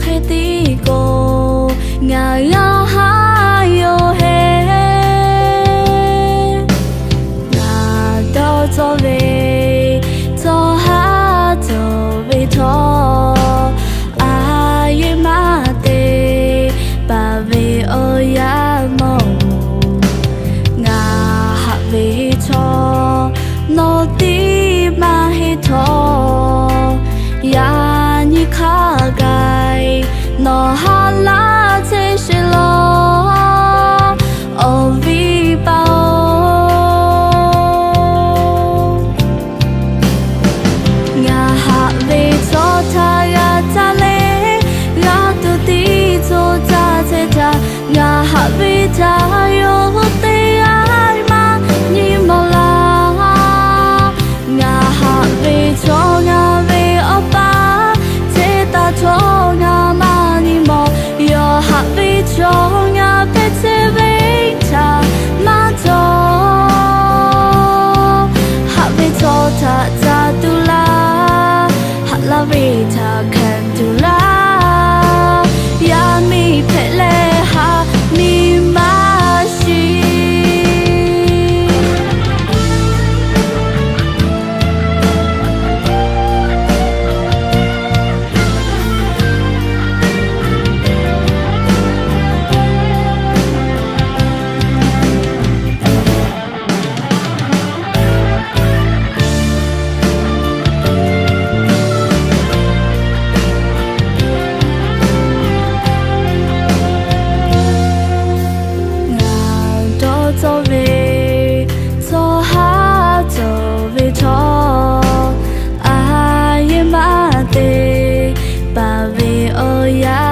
Hk'e te k'o, ngaˬ g'a haˉ yoˬ heˆ. Ngaˬ dawˇ cawˇ ve chaw haˉ cawˬ ve htawˇ, a yehˬ maˇ te paˍ ve awˬ yaˇ mawˬ. Ngaˬ haꞈ ve chaw nawˬ tiˉ maˇ heˆ htawˇ, yaꞈ nyi hk'a k'ai nawˬ ha laˇ chehˇ sheˍ law, awˬ viˉ paˍ-oˬ. Ngaˬ haꞈ ve chaw htaꞈ g'a caˇ leh, g'a tuˬ tiˉ co caˇ chehˇ htaˇ, ngaˬ haꞈ ve htaꞈ yawˇ teˇ g'aˇ maˇ nyi mawˬ laˇ. Ngaˬ haꞈ ve chaw ngaˬ ve awˬ pa chehˇ taˍ htawˇ ngaˬ maˇ nyi mawˬ. Yawˇ haꞈ ve chaw ngaˬ hpehꞈ chehˇ ve htaꞈ maˇ cawˬ. Haꞈ ve chaw htaꞈ caˇ tuˬ laˇ, haꞈ laˇ ve htaꞈ hkanˍ tuˬ laˇ. Yaˇ miˇ hpehꞈ leh haꞈ miˇ maˇ shiˍ. Ngaˬ dawˇ cawˇ ve chaw haˉ cawˬ ve htawˇ, a yehˬ maˇ te paˍ ve awˬ yaˇ